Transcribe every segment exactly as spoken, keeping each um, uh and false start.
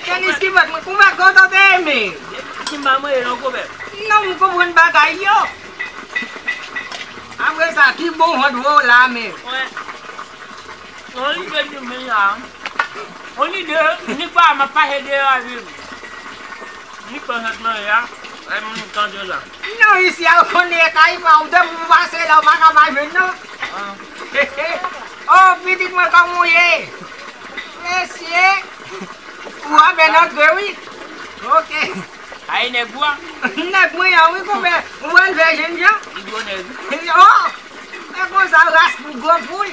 Tenis ki bat mwen, konbyen gòl w te renmen? Simba mwen, non, konbyen? Non, m konprann bagay yo. Apre sa, ki bon vant w la menm? Wè. Yon lide di men la. Yon lide, ni pa, m ap pase deyò a vil. Ni pa sot nan ya, ay moun tande la. Non, isi a, w konnen kay pa w, depi w pase la, w pa ka pa jwenn, non. Ah. Oh, pitit mwen, kòman w ye? Mesye, ou a byen antre, wi. Ok. Ay, nèg ou a? Nèg mwen an, wi, konbyen. Ou wè l vè jennjan? Li gwo nèg. Oh, e konsa, ras pou gwo poul.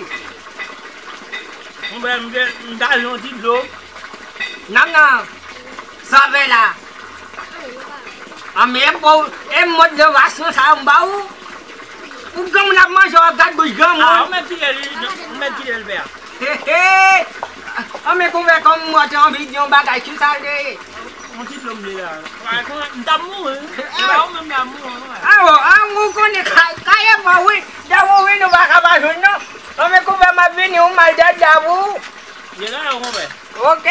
Konbyen, m te, m ta jwenn yon ti dlo. Nan, nan. Sove la. Anmè, e bon, e mòd de rason sa m ba ou. Ou granmoun ap manje, w ap gad bouch granmoun. Ah, ou mèt kite li, ou mèt kite l fè a. He, he. Anmè, konbyen kòm mwen te anvi di yon bagay, ki sa l te ye? Yon ti dlo m vle la. M t ap mouri. Se pa ou menm m t ap mouri, non. Ah, bon, ah, ou konnen ka-, kaye pa, wi. Dèyè ou vini, ou pa ka pa jwenn, non. Anmè, konbyen m ap vini, ou mal dèyè dèyè ou. Ye la, yo, konbyen? Ok.